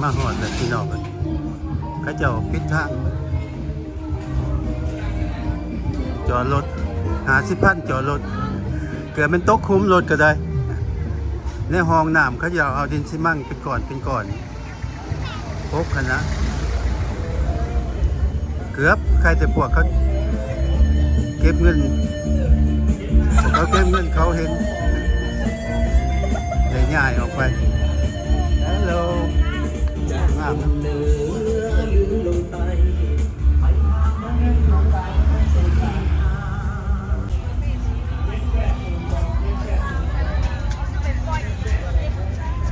ມາຮອດແລ້ວພີ່ນ້ອງເອີຍ ເຂົາເຈົ້າປິດທາງຈອດລົດ ຫ້າສິບພັນຈອດລົດ ເກືອບແມ່ນຕົກຂຸມລົດກໍໄດ້. ໃນຫ້ອງນ້ຳເຂົາເຈົ້າເອົາດິນຊີມັງເປັນກ້ອນເປັນກ້ອນ ປົກຫັ້ນນະ ເກືອບ ໃຄແຕ່ພວກເຂົາເກັບເງິນ ພວກເຂົາເກັບເງິນເຂົາເຫັນ ໄດ້ຍ້າຍອອກໄປ. ເຮັລໂລ ງາມນະ.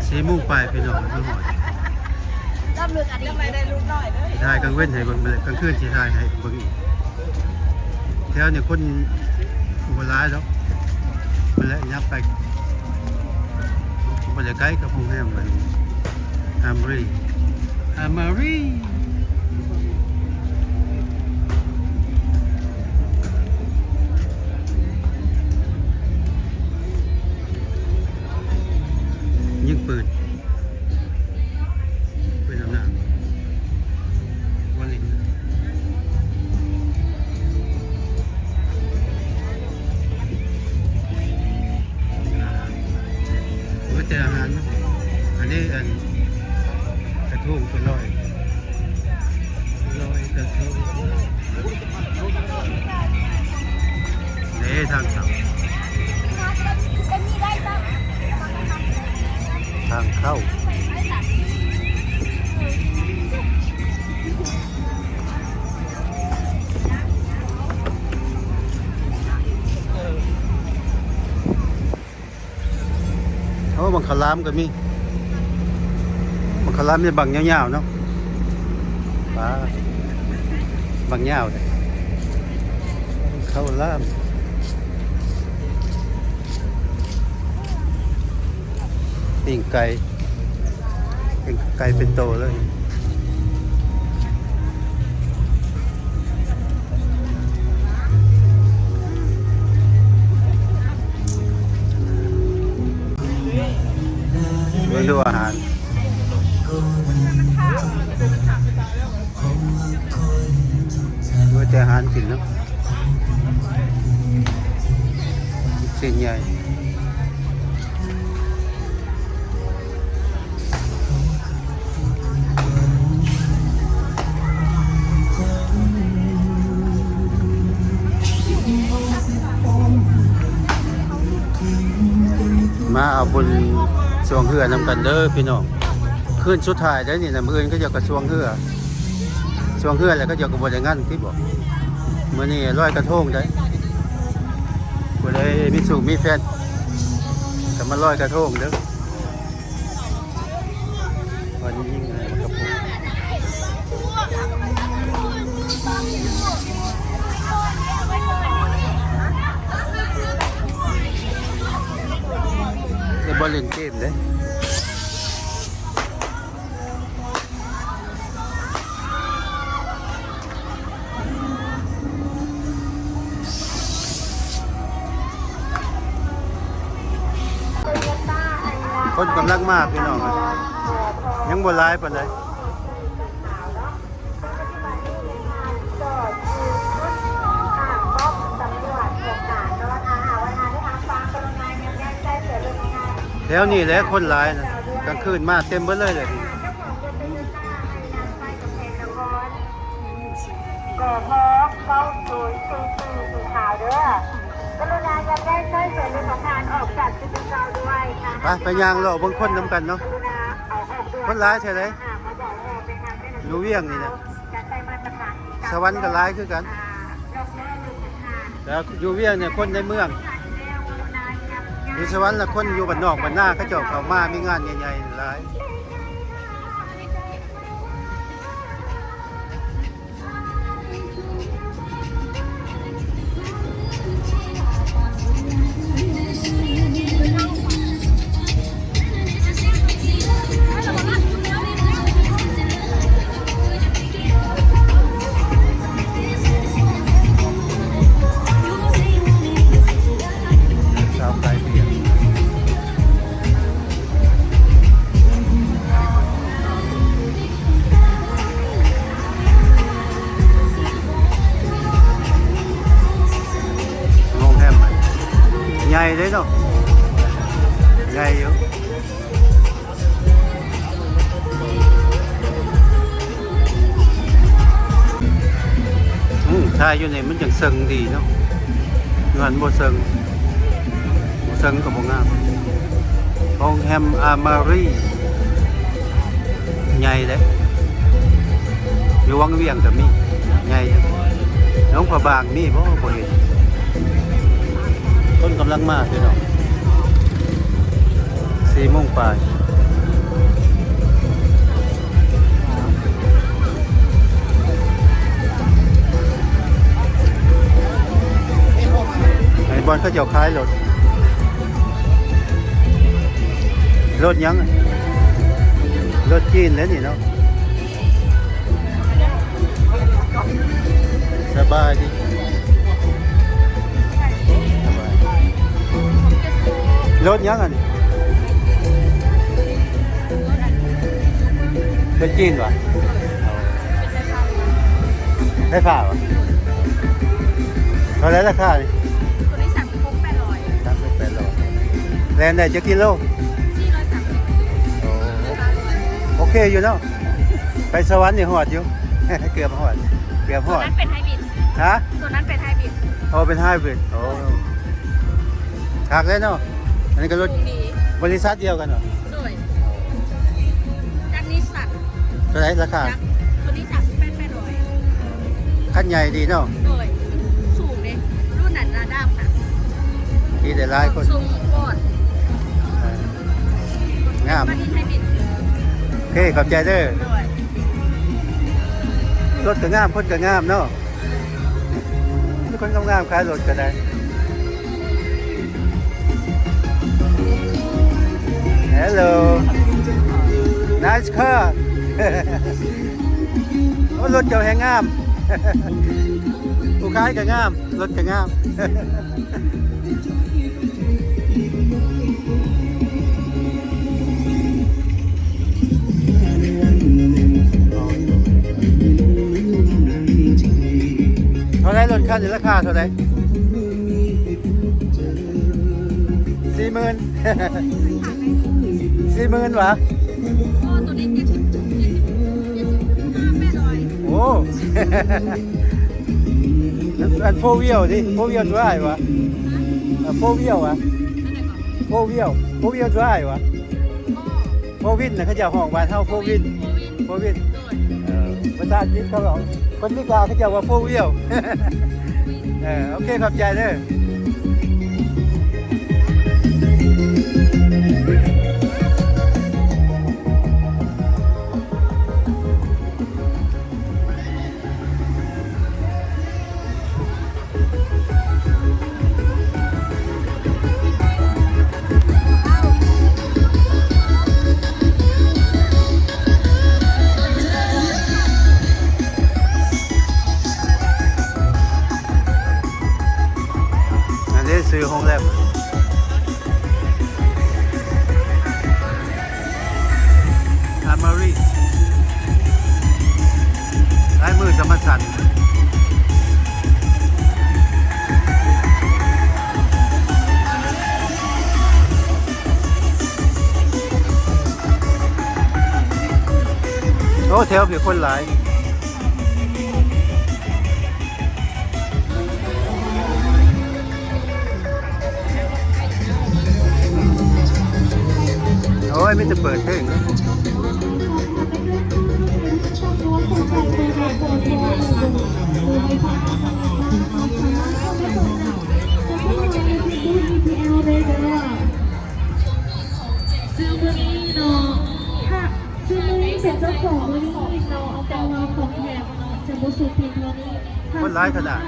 ສີ່ໂມງປາຍພີ່ນ້ອງ ມາຮອດ ລຳເລິກອະດີດ ຖ່າຍກາງເວັນໃຫ້ເບິ່ງ ມື້ກາງຄືນຊິຖ່າຍໃຫ້ເບິ່ງອີກ. ແຖວນີ້ຄົນບໍ່ຫຼາຍດອກ ພຸ້ນແຫຼະ ຫຍັບໄປ ບໍ່ໄດ້ໄກກັບໂຮງແຮມອັນ ອາມຣີ ອາມາຣີ ຍິງປືນ ເປັນອຳນາດ ບໍ່ຫຼິ້ນ ເບິດແຕ່ອາຫານເນາະ. ອັນນີ້ອັນກະທົງເພິ່ນລອຍ ລອຍກະທົງ ເດ້ ທາງເຂົ້າ ທາງເຂົ້າ. ໂອ້ ບັກຂາມລາມກໍມີ ບັກຂາມລາມມີບັກຍາວໆເນາະ ປາ ບັກຍາວເດ້ ບັກຂາມລາມ ປີ້ງໄກ່ ເປັນໄກ່ເປັນໂຕເລີຍ. ເບິ່ງດູອາຫານ ເບິ່ງແຕ່ອາຫານກິນເນາະ ຊີ້ນໃຫຍ່. ມາເອົາບຸນຊ່ວງເຮືອນຳກັນເດີພີ່ນ້ອງ ຄືນສຸດທ້າຍໄດ໋ນີ້ນະ ມື້ອື່ນເຂົາເຈົ້າກໍຊ່ວງເຮືອ ຊ່ວງເຮືອແລ້ວເຂົາເຈົ້າກໍບໍ່ໄດ້ງານຕິບໍ ມື້ນີ້ລອຍກະທົງໄດ໋ ຜູ້ໃດມີລູກມີແຟນກໍມາລອຍກະທົງເດີ. ໄດ້ບໍ່ຫຼິ້ນເກມເດ້. ຄົນກຳລັງມາພີ່ນ້ອງ ຍັງບໍ່ຫຼາຍປານໃດ. ແຖວນີ້ແຫຼະຄົນຫຼາຍນະ ກາງຄືນມາເຕັມເບິດເລີຍເດ. ກພ ເກົ້າສູນສີ່ສີ່ ສີຂາວເດີ ກະລຸນານຳຍ້າຍສາຍເສືອເຫຼືອງຂອງທ່ານອອກຈາກຈຸດດັ່ງກ່າວດ້ວຍນະ. ໄປ ໄປຍ່າງເລາະເບິ່ງຄົນນຳກັນເນາະ ກະລຸນາເອົາອອກດ້ວຍ ຄົນຫຼາຍແທ້ໃດ໋ ນະ ຢູ່ວຽງນີ້ນະ ຈະໃຊ້ມາດຕະການ ສະຫວັນກໍຫຼາຍຄືກັນ. ແລ້ວຢູ່ວຽງນີ້ຄົນໃນເມືອງ ຢູ່ສະຫວັນລະຄົນຢູ່ບ້ານນອກບ້ານນາ ເຂົາເຈົ້າເຂົ້າມາມີງານໃຫຍ່ໆຫຼາຍ. ສາວຂາຍເບຍ. ຢູ່ນີ້ມັນຈັ່ງເຊິ່ງດີເນາະ, ຢູ່ຫັ້ນບໍ່ເຊິ່ງ, ບໍ່ເຊິ່ງກໍບໍ່ງາມ. ໂຮງແຮມອາມາຣີ ໃຫຍ່ເດ້, ຢູ່ວັງວຽງກໍມີ ໃຫຍ່. ຫຼວງພະບາງມີບໍ່? ບໍ່ເຫັນ. ຄົນກຳລັງມາພີ່ນ້ອງ, ສີ່ໂມງປາຍ. ໃນບ່ອນເຂົາເຈົ້າຂາຍລົດ, ລົດຫຍັງ? ລົດຈີນແຫຼະນີ້ເນາະ. ສະບາຍດີ. ລົດຫຍັງອັນນີ້? ລົດຈີນຫວາ? ໄຟຟ້າຫວາ? ເທົ່າໃດລາຄານີ້? ໂຕນີ້ສາມສິບຫົກ ແປດຮ້ອຍ. ສາມສິບຫົກ ແປດຮ້ອຍ. ແລ່ນໄດ້ຈັກກິໂລ? ສີ່ຮ້ອຍສາມສິບ ໂອ້ ໂອເຄຢູ່ເນາະ. ໄປສະຫວັນນີ້ຮອດຢູ່. ເກືອບຮອດ ເກືອບຮອດ. ໂຕນັ້ນເປັນໄຮບຣິດ. ຮະ? ໂຕນັ້ນເປັນໄຮບຣິດ. ໂອ້ ເປັນໄຮບຣິດ. ໂອ້ ຄັກເລີຍເນາະ. ອັນນີ້ກໍລົດ ສູງດີ. ບໍລິສັດດຽວກັນເນາະ? ໂດຍ ຈາກນິສສັນ. ເທົ່າໃດລາຄາ? ໂຕນີ້ສາມສິບແປດ ແປດຮ້ອຍ. ຄັນໃຫຍ່ດີເນາະ. ໂດຍ ສູງເດ້ ລຸ້ນນັ້ນລະດັບນະ ມີໄດ້ຫຼາຍຄົນ ສົ່ງອອກ. ເອີ ງາມ. ໂອເຄ ຂອບໃຈເດີ. ໂດຍ ລົດກໍງາມ ຄົນກໍງາມເນາະ. ມີຄົນງາມໆຂາຍລົດກໍໄດ້. Hello, nice car. ໂອ້ ລົດເຈົ້າແຮ່ງງາມ. ຜູ້ຂາຍກໍງາມ ລົດກໍງາມ. ເທົ່າໃດລົດຄັນນີ້ ລາຄາເທົ່າໃດ? ສີ່ໝື່ນ ສີ່ໝື່ນຫວາ? ໂອ້ ໂຕນີ້ເຈັດສິບ ເຈັດສິບ ເຈັດສິບຫ້າ ແປດຮ້ອຍ. ໂອ້ ອັນ four wheel ຕິ four wheel drive ຫວາ? ເອີ four wheel ຫວາ? ອັນໃດກໍ four wheel four wheel drive ຫວາ? ໂຟວິນນະ ເຂົາເຈົ້າຮ້ອງບ້ານເຮົາ ໂຟວິນ ໂຟວິນ ໂຟວິນ. ໂດຍ ເອີ ພາສາອັງກິດເຂົາເວົ້າ ຄົນອາເມລິກາເຂົາເຈົ້າວ່າ ໂຟວິວ. ເອີ ໂອເຄ ຂອບໃຈເດີ. ອັນນີ້ຊື່ໂຮງແຮມ ອາມາຣີ ລາຍມືສະມາສັນ. ໂອ້ ແຖວພີ້ຄົນຫຼາຍ. ໂອ້ຍ ມີແຕ່ເປີດເພງເນາະ. ຊຶ່ງມື້ນີ້ເນາະ ຖ້າ ຊຶ່ງມື້ນີ້ເປັນເຈົ້າຂອງມື້ນີ້ເນາະ ແຕ່ວ່າຂອງແຖມເນາະ ຈະບໍ່ສຸກພຽງເທົ່ານີ້. ຄົນຫຼາຍຂະໜາດ.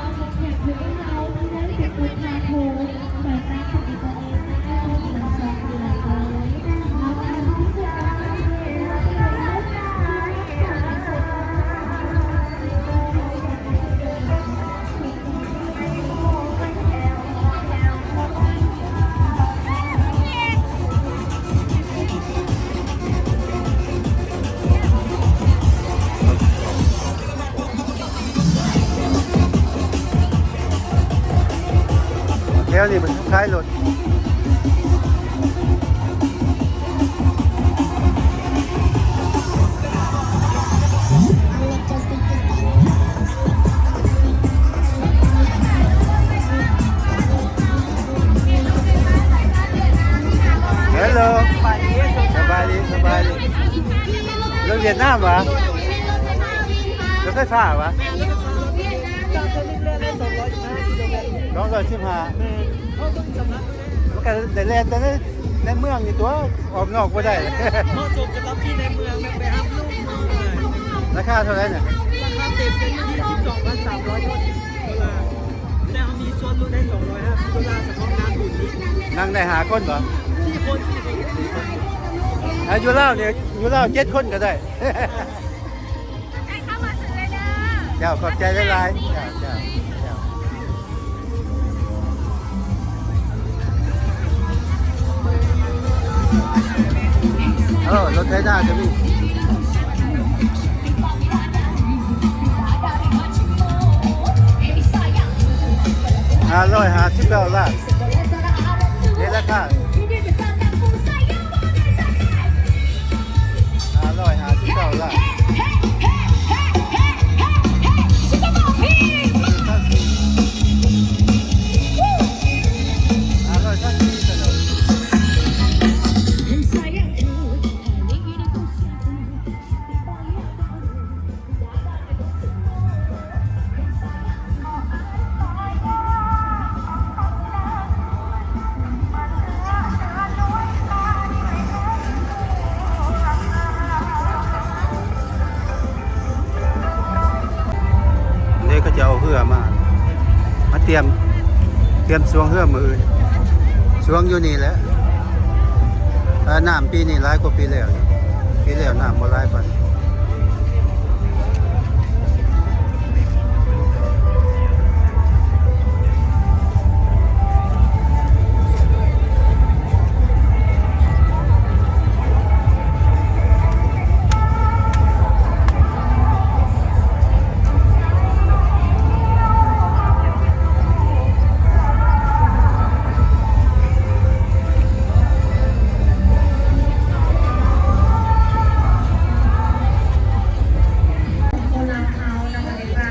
ແຖວນີ້ມັນຂາຍລົດ. ເ ລົດຫວຽດນາມຫວາ? ລົດໄຟຟ້າຫວາ? ສອງຮ້ອຍສິບຫ້າ. ມັນກໍໄດ້ແລ່ນແຕ່ໃນ ໃນເມືອງນີ້ຕົວະ ອອກນອກບໍ່ໄດ້. ເໝາະສົມສຳລັບທີ່ໃນເມືອງ ແບບໄປຮັບລູກ. ລາຄາເທົ່າໃດນະ? ລາຄາເຕັມເປັນຢູ່ທີ່ສິບສອງພັນສາມຮ້ອຍໂດລາ ແຕ່ເຮົາມີສ່ວນຫຼຸດໃຫ້ສອງຮ້ອຍຫ້າສິບໂດລາ ສະເພາະງານບຸນນີ້. ນັ່ງໄດ້ຫ້າຄົນບໍ່? ສີ່ຄົນ ສີ່ຄົນ. ອ່າ ຢູ່ລາວນີ້ ຢູ່ລາວເຈັດຄົນກໍໄດ້. ເຈົ້າ ຂອບໃຈຫຼາຍໆ. ເຈົ້າ ເຈົ້າ ເຈົ້າ. ເອີ ລົດໄຖນາກໍມີ. ຫ້າຮ້ອຍຫ້າສິບເກົ້າລ້ານ ໃນລາຄາ ຫ້າຮ້ອຍຫ້າສິບເກົ້າລ້ານ. ຫ້າຮ້ອຍຊາວສີ່ ສະເໜີ. ເດ້ ເຂົາຈະເອົາເຮືອມາ ມາຕຽມ ຕຽມຊ່ວງເຮືອມື້ອື່ນ ຊ່ວງຢູ່ນີ້ແຫຼະ. ອ່າ ນ້ຳປີນີ້ຫຼາຍກວ່າປີແລ້ວ ປີແລ້ວນ້ຳບໍ່ຫຼາຍປານ.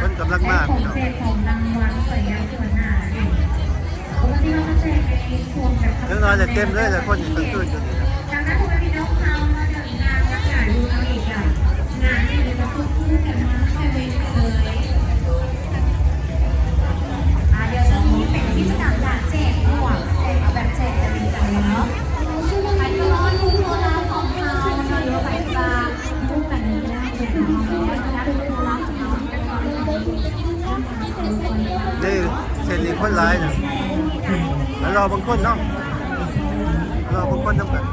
ຄົນກຳລັງມາ ພີ່ນ້ອງ. ເດັກນ້ອຍລະເຕັມເລີຍລະ ຄົນກາງຄືນຢູ່ນີ້. ນີ້ ເສັ້ນນີ້ຄົນຫຼາຍນະ ມາລໍບາງຄົນເນາະ ມາລໍບາງຄົນນຳກັນ.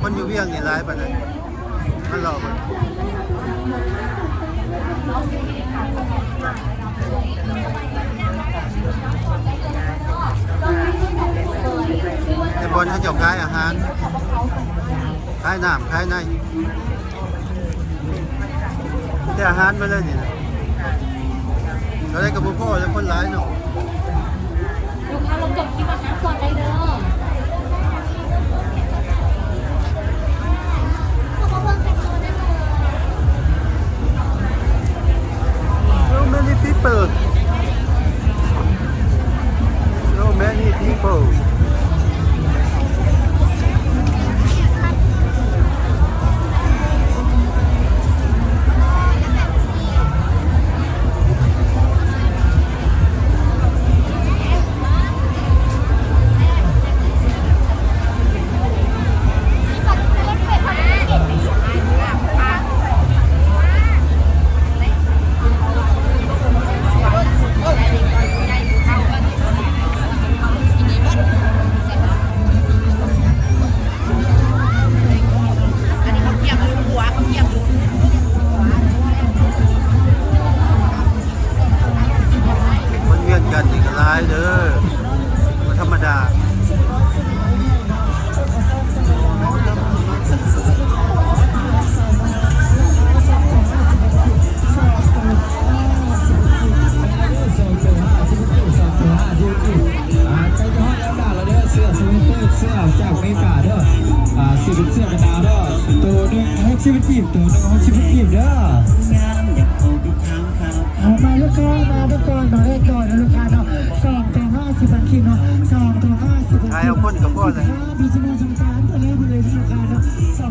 ຄົນຢູ່ວຽງນີ້ຫຼາຍປານໃດ ມາລໍເບິ່ງ. ແຕ່ບ່ອນເຂົາເຈົ້າຂາຍອາຫານ ຂາຍນ້ຳ ຂາຍໃນ ແຕ່ອາຫານເບິດເລີຍນີ້ນະ ເທົ່າໃດກໍບໍ່ພໍ ແລ້ວຄົນຫຼາຍເນາະ. ລູກຄ້າລົງຈົບທີ່ວັດນາກວນໄດ້ເດີ. So many people. So many people. ຄົນວຽງຈັນນີ້ກໍຫຼາຍເດີ ບໍ່ທຳມະດາ. ໃກ້ຈະຮອດແລ້ວ ດາວແລ້ວເດີ ເສື້ອສະເວັດເຕີ ເສື້ອຈາກອາເມລິກາເດີ ອ່າ ຊິເປັນເສື້ອກັນໜາວເດີ ໂຕໜຶ່ງຫົກສິບພັນກີບ ໂຕໜຶ່ງຫົກສິບພັນກີບເດີ. ເອົາມາລູກຄ້າ ມາເບິ່ງກ່ອນ ມາເບິ່ງກ່ອນນະລູກຄ້າເນາະ ສອງໂຕຫ້າສິບພັນກີບເນາະ ສອງໂຕຫ້າສິບພັນກີບ ຂາຍເອົາຄົນກໍພໍແລ້ວ ບີຈີໂມ ສອງຈານ ເອົາເລີຍ ເອົາເລີຍລູກຄ້າເນາະ.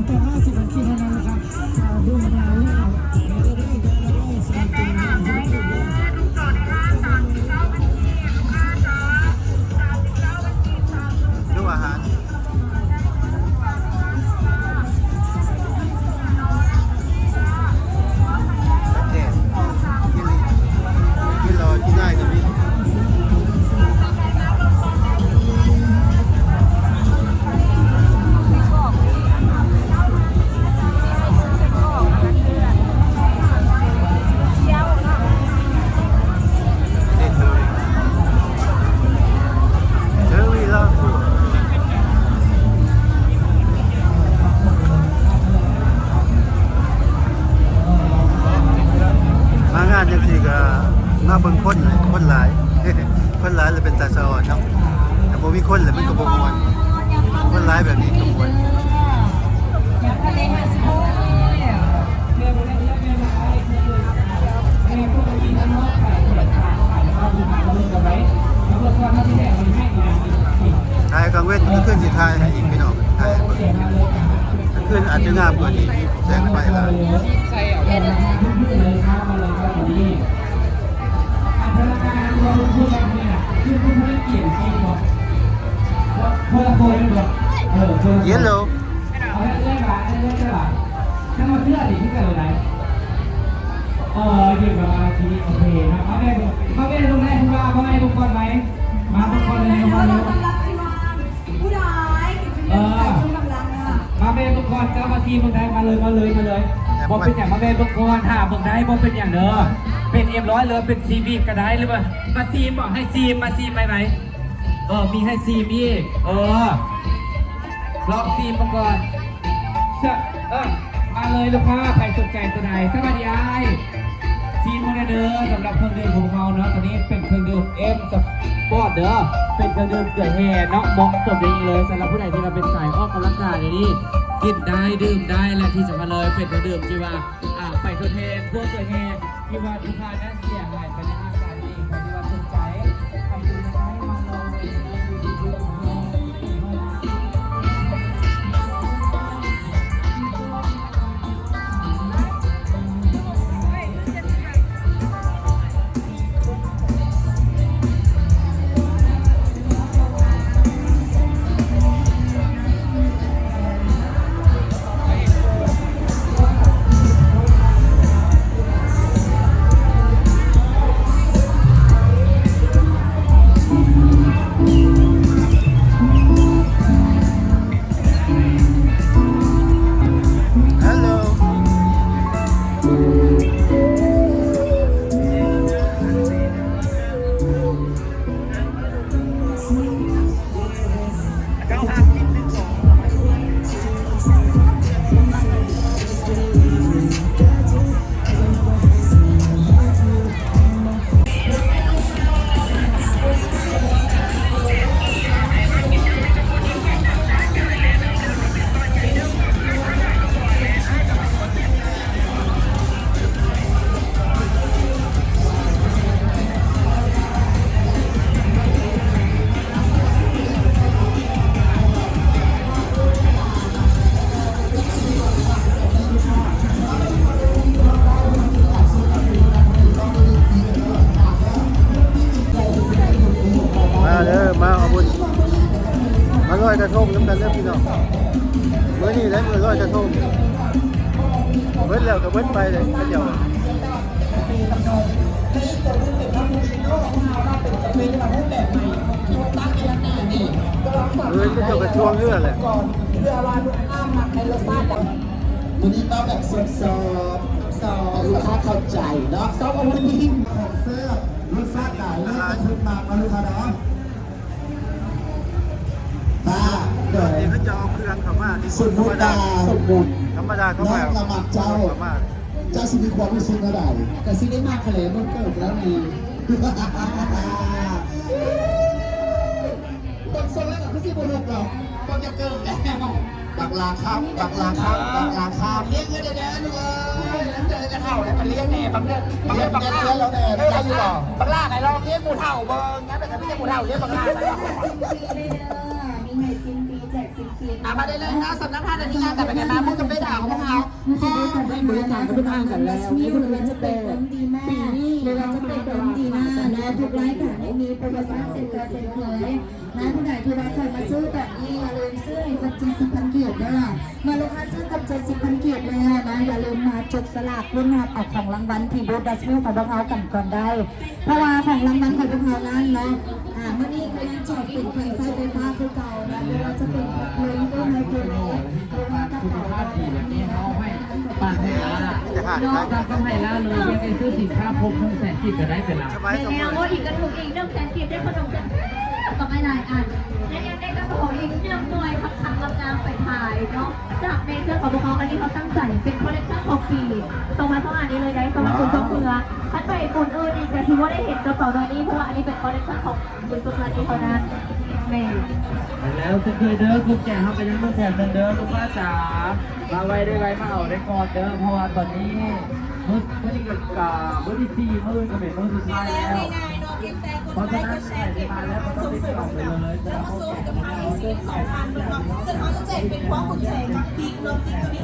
ອາດຈະງາມກວ່ານີ້ ແສງໄຟຫຼາຍ. Yellow. ເອີ ຢືນປະມານທີ່ ໂອເຄເນາະ. ມາແມ່ ມາແມ່ລົງໄດ້ ຜູ້ວ່າ ມາແມ່ລົງກ່ອນໄໝ? ມາລົງກ່ອນເລີຍ ມາເລີຍ. ຜູ້ໃດ ເອີ ມາແມ່ເບິ່ງກ່ອນ ເຈົ້າມາຊີມເບິ່ງໄດ້ ມາເລີຍ ມາເລີຍ ມາເລີຍ. ບໍ່ເປັນຫຍັງ ມາແມ່ເບິ່ງກ່ອນ ຖ້າເບິ່ງໄດ້ ບໍ່ເປັນຫຍັງເດີ. ເປັນເອັມຮ້ອຍເລີຍ ເປັນຊີວິດກໍໄດ້ ຫຼືວ່າມາຊີມບໍ ໃຫ້ຊີມ ມາຊີມໄໝ ໄໝ? ເອີ ມີໃຫ້ຊີມອີກ ເອີ ລອງຊີມເບິ່ງກ່ອນ. ເອີ ມາເລີຍລູກຄ້າ ໃຜສົນໃຈຕົວໃດ? ສະບາຍດີອ້າຍ ຊີມເບິ່ງແດ່ເດີ. ສຳລັບເຄື່ອງດື່ມຂອງເຮົາເນາະ ຕົວນີ້ເປັນເຄື່ອງດື່ມເອັມສະປອດເດີ ເປັນເຄື່ອງດື່ມເກືອແຮ່ເນາະ ເໝາະສົມຢ່າງຍິ່ງເລີຍ ສຳລັບຜູ້ໃດທີ່ວ່າເປັນສາຍອອກກຳລັງກາຍ ນີ້ກິນໄດ້ ດື່ມໄດ້ ແລະ ທີ່ສຳຄັນເລີຍ ເປັນເຄື່ອງດື່ມທີ່ວ່າ ອ່າ ໄປທົດແທນພວກເກືອແຮ່ທີ່ວ່າ ທີ່ຜ່ານມາເສຍຫາຍໄປໃນຮ່າງກາຍນັ້ນເອງ. ໃຜທີ່ວ່າສົນໃຈ ໃຜທີ່ຢາກໃຫ້ມາລອງເບິ່ງ ມາເດີ ມາເອົາບຸນ ມາລອຍກະທົງນຳກັນເດີພີ່ນ້ອງ. ມື້ນີ້ແຫຼະມື້ລອຍກະທົງ ເບິດແລ້ວກໍເບິດໄປເດ້ເຂົາເຈົ້າ. ເອີ ເຂົາເຈົ້າກໍຊ່ວງເຮືອແຫຼະ. ມື້ນີ້ມາແບບຊອບໆ ໃຫ້ລູກຄ້າເຂົ້າໃຈເນາະ. ຊອບ ຂອງແຊບ ລົດຊາດຫຼາຍເລີຍ ແຕ່ຖືກມາກເນາະລູກຄ້າເນາະ. ຕາ ດຽວນີ້ເຂົາຈະເອົາເຄື່ອງເຂົ້າມາທີ່ ສົມມຸດວ່າ ສົມມຸດ ທຳມະດາເຂົາ ນ້ອງລະມັກເຈົ້າ ເຂົ້າມາ ເຈົ້າຊິມີຄວາມຮູ້ສຶກແນວໃດ? ກໍຊິໄດ້ມາຂະແຫຼງມື້ເກີດແລ້ວນີ້. ເບິ່ງຊົງແລ້ວກໍຄືຊິບໍ່ຖືກດອກ ເບິ່ງຈະເກີດແລ້ວ. ບັກລາຄຳ ບັກລາຄຳ ບັກລາຄຳ ລ້ຽງເງິນແດ່ເດີລູກເອີຍ. ເດີກະເຖົ້າແລ້ວກໍລ້ຽງແດ່ ບັກເດີ ບັກເດີ ບັກລາ ເອີ ບັກລາ ບັກລາ ໃຫ້ລອງລ້ຽງຜູ້ເຖົ້າເບິ່ງ. ຍາມໃດກໍມີແຕ່ຜູ້ເຖົ້າລ້ຽງບັກລາ. ມີໃຫ້ຊິມຟຣີ ແຈກຊິມຟຣີ ອ່ະ ມາໄດ້ເລີຍເນາະ. ສຳລັບທ່ານໃດທີ່ຢາກຈະໄປງານມາ ບຸນຈະເປັນຂາວຂອງພວກເຮົາ ຂໍໃຫ້ບໍລິການກັບທຸກທ່ານກັນແລ້ວ ບໍ່ວ່າຈະເປັນເງິນດີມາກ ບໍ່ວ່າຈະເປັນເງິນດີມາກ ແລະ ທຸກລາຍການຍັງມີໂປຣໂມຊັນເຊັ່ນເກົ່າເຊັ່ນເຄີຍ. ນາຍຜູ້ໃດທີ່ວ່າເຄີຍມາຊື້ຕອນນີ້ ຢ່າລືມຊື້ໃຫ້ຄົບເຈັດສິບພັນກີບເດີ. ເມື່ອລູກຄ້າຊື້ຄົບເຈັດສິບພັນກີບແລ້ວນະ ຢ່າລືມມາຈັບສະຫຼາກລຸ້ນຮັບເອົາຂອງລາງວັນທີ່ບູດດັດມິວຂອງພວກເຮົາກັນກ່ອນໄດ້ ເພາະວ່າຂອງລາງວັນຂອງພວກເຮົານັ້ນເນາະ ອ່າ ມື້ນີ້ເຂົາຍັງແຈກເປັນເຄື່ອງໃຊ້ໄຟຟ້າຄືເກົ່ານະ ບໍ່ວ່າຈະເປັນພັດລົມ ຕູ້ໄມໂຄຣເວຟ ຫຼືວ່າກະເປົາ ເຮົາໃຫ້ປານໄຮລາ ນອກຈາກຕ້ອງໄຮລາເລີຍ ຍັງໄດ້ຊື້ສິນຄ້າຄົບໜຶ່ງແສນກີບກໍໄດ້ເປັນລະ. ແມ່ນແລ້ວ ໂອ້ ອີກກະທົງອີກໜຶ່ງແສນກີບ ໄດ້ຂະໜົມແຊບໆ ບັກຫຼາຍໆ ອັນ ແລະ ຍັງໄດ້ກະເປົາອີກໜຶ່ງໜ່ວຍ ຄັກໆ ງາມໆ ໄປຂາຍເນາະ ຈາກແມ່ເຄື່ອງຂອງພວກເຮົາ ອັນນີ້ເຮົາຕັ້ງໃຈເປັນຄໍເລັກຊັນຂອງປີສອງພັນຊາວຫ້ານີ້ເລີຍເດ້ ສອງພັນຊາວຫ້າ ເພື່ອ ຄັນໄປບຸນອື່ນອີກກະຊິບໍ່ໄດ້ເຫັນກະເປົາໜ້ອຍນີ້ ເພາະວ່າອັນນີ້ເປັນຄໍເລັກຊັນຂອງ ບຸນສຸກເທື່ອນີ້ເທົ່ານັ້ນ. ແມ່ນ ແລ້ວເຊັ່ນເຄີຍເດີ ກຸນແຈເຮົາກໍຍັງເບິ່ງແຖມໜຶ່ງເດີ ລູກຄ້າຈ໋າ ມາໄວໄດ້ໄວ ມາເອົາໄດ້ກ່ອນເດີ ເພາະວ່າຕອນນີ້ມື້ ມື້ນີ້ກໍ ກະມື້ທີສີ່ ມື້ອື່ນກໍເປັນມື້ສຸດທ້າຍແລ້ວ ເພາະສະນັ້ນໃຜທີ່ມາແລ້ວກໍຕ້ອງໄດ້ຈອງໄປເລີຍ ແລ້ວມາໂຊໃຫ້ກັບເຮົາອີກຊີວິດສອງພັນເນາະ ເຊິ່ງເຮົາຈະແຈກເປັນພວງກຸນແຈກັບປີກເນາະ ປີກກໍ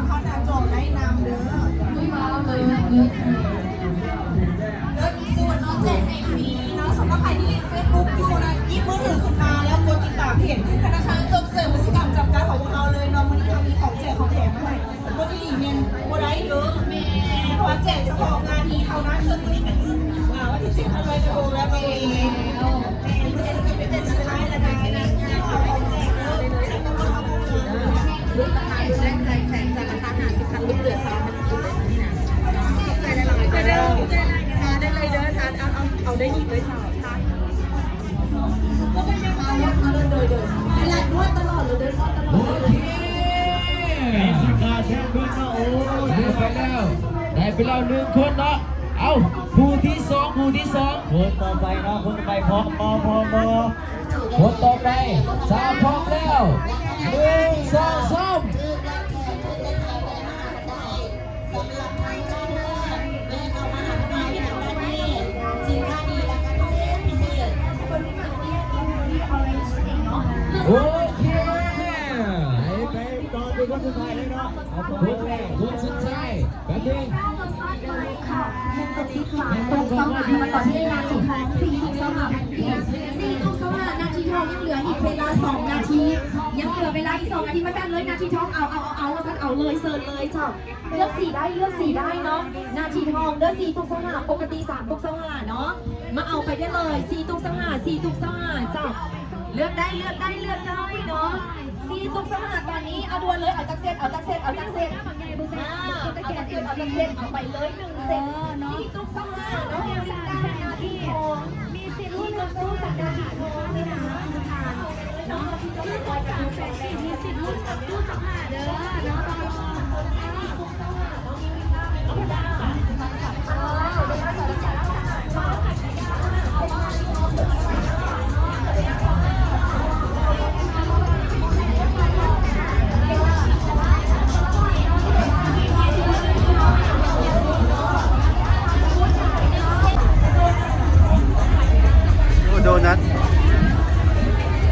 ເຂົ້າໜ້າຈໍໄດ້ນຳເດີ. ເລີດສຸດເນາະ ແຈກໃຫ້ຟຣີເນາະ. ສຳລັບໃຜທີ່ຫຼິ້ນເຟສບຸກຢູ່ນະ ຫຍິບມືຖືຂຶ້ນມາແລ້ວກົດຕິດຕາມເພຈທະນາຄານສົ່ງເສີມກະສິກຳຈຳກັດຂອງພວກເຮົາເລີຍເນາະ. ມື້ນີ້ເຮົາມີຂອງແຈກຂອງແຖມມາໃຫ້ ບໍ່ອີ່ຫຼີແມ່ນບໍ່ໄດ້ເດີ ແມ່ນ ເພາະວ່າແຈກສະເພາະງານນີ້ເທົ່ານັ້ນ. ເຊິ່ງມື້ນີ້ກະຄື ອ່າ ວັນທີສິບ ເຮົາລອຍກະທົງແລ້ວເນາະ ແມ່ນ ມື້ນີ້ກະເປັນເວລາລະກາຍງານຂອງແຈກເດີ. ຈາກລາຄາຫ້າສິບພັນ ຫຼຸດເຫຼືອຊາວພັນກີບນີ້ນະ. ໄດ້ເລີຍເດີ ທານ ເອົາ ເອົາ ເອົາໄດ້ອີກເລີຍເຈົ້າ. ໂອເຄ ໄດ້ໄປແລ້ວ ໄດ້ໄປແລ້ວໜຶ່ງຄົນເນາະ. ເອົ້າ ຜູ້ທີສອງ ຜູ້ທີສອງ ຄົນຕໍ່ໄປເນາະ ຄົນຕໍ່ໄປ ພ້ອມບໍ່ ພ້ອມບໍ່? ຄົນຕໍ່ໄປ ຖ້າພ້ອມແລ້ວ ໜຶ່ງ ສອງ ສາມ. ສຳລັບທາງເຈົ້າເດີ ແວະເຂົ້າມາຫາພວກເຮົາຢູ່ທາງດ້ານນີ້ ສິນຄ້າດີ ລາຄາພິເສດ ພິເສດ. ໂອເຄ ໄປ ໄປຕໍ່ທີ່ຄົນສຸດທ້າຍເລີຍເນາະ. ເອົາ ຄົນແລກ ຄົນສຸດທ້າຍ ແປັບໜຶ່ງ. ຕົກຊາວຫ້າ ຕອນນີ້ນາທີທອງ ສີ່ທຸກຊາວຫ້າພັນກີບ ສີ່ທຸກຊາວຫ້າ ນາທີທອງ ຍັງເຫຼືອອີກເວລາສອງນາທີ ຍັງເຫຼືອເວລາອີກສອງນາທີ. ມາຈັດເລີຍນາທີທອງ ເອົາ ເອົາ ເອົາ ເອົາ ວ່າຊັ້ນ ເອົາເລີຍ ເຊີນເລີຍເຈົ້າ. ເລືອກສີໄດ້ ເລືອກສີໄດ້ເນາະ ນາທີທອງເດີ ສີ່ທຸກຊາວຫ້າ ປົກກະຕິສາມທຸກຊາວຫ້າເນາະ. ມາເອົາໄປໄດ້ເລີຍ ສີ່ຕຸກຊາວຫ້າ ສີ່ຕຸກຊາວຫ້າເຈົ້າ. ເລືອກໄດ້ ເລືອກໄດ້ ເລືອກໄດ້ເນາະ ສີ່ຕຸກຊາວຫ້າຕອນນີ້. ເອົາດ່ວນເລີຍ ເອົາຈັກເຊັດ ເອົາຈັກເຊັດ ເອົາຈັກເຊັດ ອ່າ ເອົາຈັກເຊັດ ເອົາຈັກເຊັດ ເອົາໄປເລີຍໜຶ່ງເຊັດ ເອີເນາະ ສີ່ຕຸກຊາວຫ້າເນາະ ມີສິດລຸ້ນກັບຕູ້ສັກການທອງເນາະ ມີສິດລຸ້ນກັບຕູ້ສັກການທອງເດີເນາະ. ໂອ້ ໂດນັດ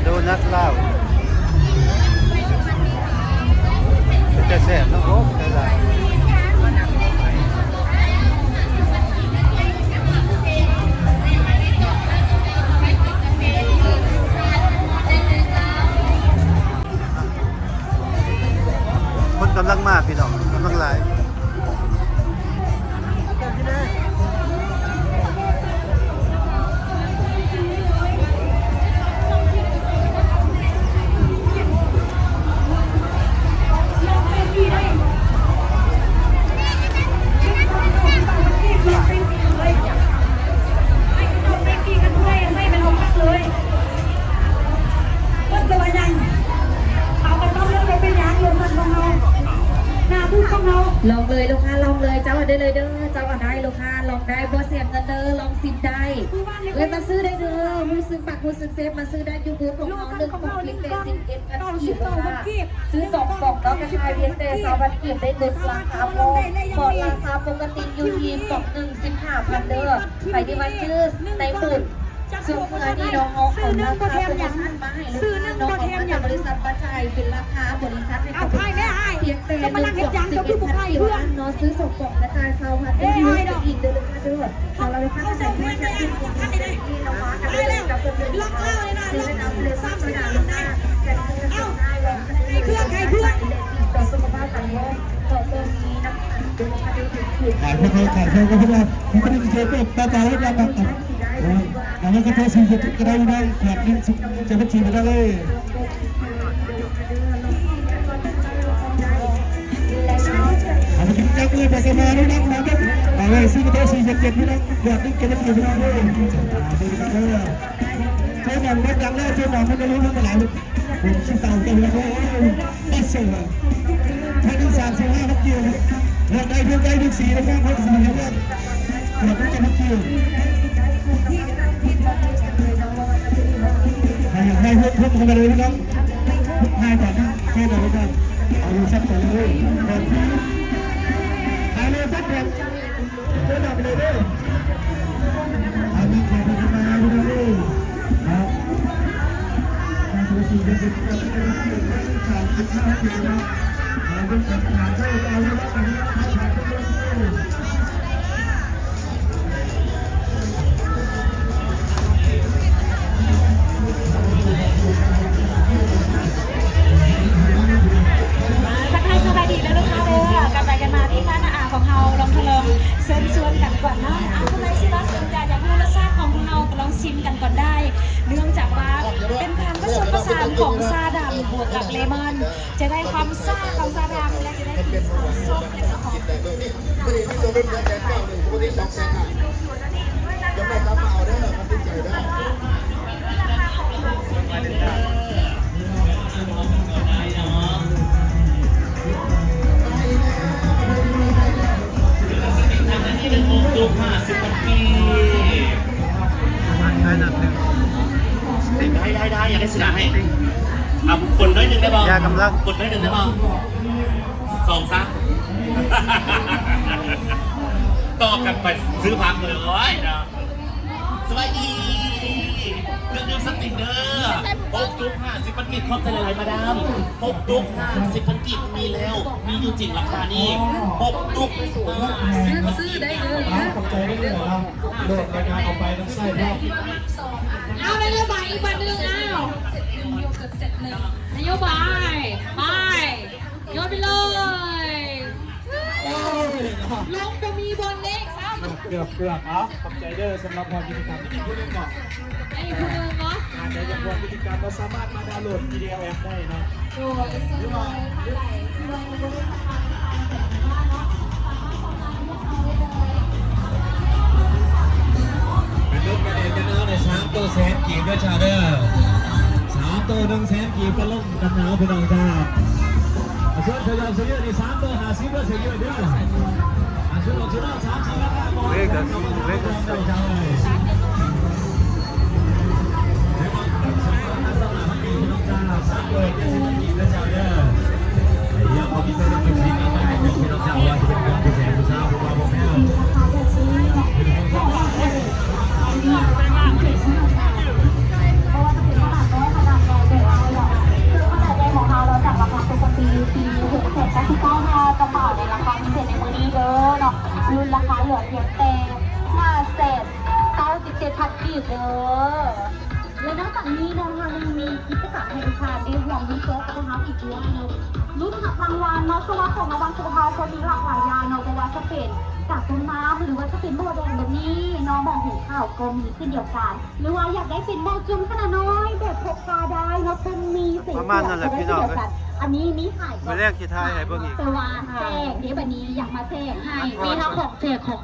ໂດນັດລາວ ເປັນຕາແຊບເນາະ. ໂອ້ ຫຼາຍໆ ຄົນກຳລັງມາພີ່ນ້ອງ ກຳລັງຫຼາຍ. ລອງເລີຍລູກຄ້າ ລອງເລີຍ ເຈົ້າເອົາໄດ້ເລີຍເດີ ເຈົ້າເອົາໄດ້ລູກຄ້າ ລອງໄດ້ ບໍ່ເສຍເງິນເດີ ລອງຊິມໄດ້. ເອື້ອຍມາຊື້ໄດ້ເດີ ຮູ້ສຶກມັກ ຮູ້ສຶກເຊັບ ມາຊື້ໄດ້ຢູ່ບູດຂອງເຮົາ ໜຶ່ງກ່ອງພຽງແຕ່ສິບເອັດພັນກີບ ລູກຄ້າ. ຊື້ສອງກ່ອງເນາະ ກະຈ່າຍພຽງແຕ່ຊາວພັນກີບ ໄດ້ເບິດລາຄາພ້ອມ ເພາະລາຄາປົກກະຕິຢູ່ທີ່ກ່ອງໜຶ່ງ ສິບຫ້າພັນເດີ. ໃຜທີ່ມາຊື້ໃນບຸນ ຊຸມເທື່ອນີ້ເນາະ ເຮົາເອົາລາຄາໂປຣໂມຊັນມາໃຫ້ເລີຍເນາະ ເອົາມາຈາກບໍລິສັດ ມາຈ່າຍເປັນລາຄາບໍລິສັດໃຫ້ກັບລູກຄ້າ ພຽງແຕ່ໜຶ່ງກ່ອງສິບເອັດພັນກີບເທົ່ານັ້ນເນາະ. ຊື້ສອງກ່ອງກະຈ່າຍຊາວພັນ ໄດ້ອີກເດີ ລູກຄ້າເດີ. ເອົາລະລູກຄ້າ ໃຜທີ່ຢາກໄດ້ຂອງຂວັນເນາະ ມາກັນເລີຍກັບເພິ່ນເລີຍເນາະ ຊື້ໄດ້ນຳເລີຍ ສາມສິບບາດເນາະ ແຕ່ຊື້ໄດ້ ເພື່ອໃຫ້ເພື່ອນ ຕໍ່ສຸຂະພາບກັນເນາະ ເພາະບໍ່ມີນ້ຳຕານເດີ ລູກຄ້າເດີ. ຂາຍເພື່ອເຂົາ ຂາຍເພື່ອເຂົາ ເພາະວ່າມັນບໍ່ໄດ້ເຮັດແບບຕາຕາເຮັດລາບ ເອີ ອັນນີ້ກະໂທສີ່ເຈັດເຈັດກະໄດ້ນະ ຂວດໜຶ່ງສິບເຈັດພັນກີບໄດ້ເລີຍ. ເອົາໄປກິນກັບເລີຍ ໄປກັບມາເດີນະ ມາເດີ ເອົາໄວ້ຊື້ກະໂທສີ່ເຈັດເຈັດນີ້ນະ ຂວດໜຶ່ງເຈັດພັນກີບພີ່ນ້ອງເດີ. ເຈົ້າໜອງລົດດັງແລ້ວ ເຈົ້າໜອງມັນກະລົດລົງໄປຫຼາຍ ໂອ້ ຊິເຕົາເຈົ້າເດີ. ເອົາເຊີ ພາຍໃນສາມສິບຫ້ານາທີ ເລືອກໄດ້ ເລືອກໄດ້ ເລືອກສີ ເລືອກໄດ້ ເລືອກສີ ເລືອກ ເລືອກໄດ້ ເລືອກສີ ໃຜຢາກໄດ້ເລືອກ ເລືອກເຂົ້າມາເລີຍເນາະ. ພາຍກ່ອນ ພາຍກ່ອນ ເອົາລົງຊັບກ່ອນເລີຍ ພາຍເລີຍຊັບກ່ອນ. ເດີນອອກໄປເລີຍເດີ ເອົານັກເຕະເຂົ້າມາເລີຍເນາະ. ສາມສິບຫ້ານາທີເນາະ ເອົາ ທັກທາຍສະບາຍດີເດີລູກຄ້າເດີ ກັນໄປກັນມາທີ່ຮ້ານອາຂອງເຮົາ ລອງທະລອງເຊີນຊວນກັນກ່ອນເນາະ. ອາ ຜູ້ໃດຊິວ່າສົນໃຈຢາກຮູ້ລົດຊາດຂອງພວກເຮົາ ກໍລອງຊິມກັນກ່ອນໄດ້ ເນື່ອງຈາກວ່າເປັນການປະສົມປະສານຂອງຊາດຳບວກກັບເລມອນ ຈະໄດ້ຄວາມຊາຂອງຊາດຳ ແລະ ຈະໄດ້ກິ່ນຂອງສົ້ມ ແລະ ກໍຫອມ. ໄດ້ ໄດ້ ໄດ້ ຢາກໄດ້ຊະນະໃຫ້ ອ່ະ ກົນໜ້ອຍໜຶ່ງໄດ້ບໍ່? ຢາກຳລັງ ກົນໜ້ອຍໜຶ່ງໄດ້ບໍ່? ສອງ ສາມ ຕໍ່ກັນໄປຊື້ຜັກເລີຍເນາະ. ສະບາຍດີ ເຄື່ອງດື່ມສະຕິງເດີ ຫົກຕຸກຫ້າສິບພັນກີບ. ຂອບໃຈຫຼາຍໆ ມາດາມ. ຫົກຕຸກຫ້າສິບພັນກີບ ມີແລ້ວ ມີຢູ່ຈິງ ລາຄານີ້ ຫົກຕຸກຫ້າສິບພັນກີບ. ຂອບໃຈເດີ ໂຫຼດລາຍການອອກໄປນຳໃຊ້ເນາະ. ເອົາ ໄດ້ແລ້ວ ບາດ ອີກບາດໜຶ່ງ ເອົາ ນະໂຍບາຍ ໄປ ໂຍນໄປເລີຍ. ລົງບໍ່ມີບ່ອນເລກຊ້ຳ. ເກືອບ ເກືອບ ເອົາ ຂອບໃຈເດີ ສຳລັບຮອບກິດຈະກຳ. ອີກຜູ້ໜຶ່ງເນາະ ອີກຜູ້ໜຶ່ງເນາະ. ອາດຈະຢາກຮ່ວມກິດຈະກຳ ກໍສາມາດມາດາວໂຫຼດ ຈີ ດີ ແອລ ແອັບ ໄດ້ເນາະ. ໂດຍ ຫຼືວ່າ ທ່ານໃດທີ່ວ່າຍັງບໍ່ໄດ້ສະໝັກ ເນາະ ສາມາດສອບຖາມພວກເຮົາໄດ້ເລີຍ. ໄປລົງໄປເຫຼັ້ນກັນເອົາ ໄດ້ສາມໂຕແສນກີບເດີ ຊາວເດີ ສາມໂຕໜຶ່ງແສນ ກີບ ກໍລົງກັນເອົາ ພີ່ນ້ອງເຈົ້າ. ເຊີຍ ເຊີຍ ເຊີຍ ນີ້ສາມໂຕຫ້າສິບເດີ ເຊີຍເດີ. ອ່າ ຊຸດອອກ ຊຸດອອກ ສາມສິບ ລາຄາບໍ່ ເລກ ເລກ ເຈົ້າເອີຍ. ຂະໜາດນ້ອຍ ຂະໜາດໃຫຍ່ ຂະໜາດໃຫຍ່ຂອງເຮົາ ເຮົາຈະລາຄາປົກກະຕິຢູ່ທີ່ຫົກແສນເກົ້າສິບເກົ້າ ແຕ່ກະເປົາໃນລາຄາພິເສດໃນມື້ນີ້ເດີເນາະ ຫຼຸດລາຄາເຫຼືອພຽງແຕ່ຫ້າແສນເກົ້າສິບເຈັດພັນກີບເດີ. ແລະ ນອກຈາກນີ້ເນາະ ເຮົາຍັງມີກິດຈະກຳໃຫ້ລູກຄ້າໄດ້ຮ່ວມລຸ້ນໂຊກກັບພວກເຮົາອີກດ້ວຍເນາະ. ລຸ້ນຮັບລາງວັນເນາະ ເພາະວ່າຂອງລາງວັນຂອງພວກເຮົາກໍມີຫຼາກຫຼາຍຢ່າງເນາະ ບໍ່ວ່າຈະເປັນກາບຕົ້ນນ້ຳ ຫຼືວ່າຈະເປັນໝໍ້ແດງແບບນີ້ເນາະ ໝໍ້ຫຸງເຂົ້າກໍມີເຊັ່ນດຽວກັນ ຫຼືວ່າຢາກໄດ້ເປັນໝໍ້ຈຸ່ມຂະໜາດນ້ອຍແບບພົກພາໄດ້ເນາະ ເປັນມີເສ ປະມານນັ້ນແຫຼະ ພີ່ນ້ອງເອີຍ. ອັນນີ້ມີຂາຍ ມື້ແລກຊິຖ່າຍໃຫ້ເບິ່ງອີກ ແຕ່ວ່າແຈກເດ້ ບັດນີ້ຢາກມາແຈກໃຫ້ ມີທັງຂອງແຈກຂອງ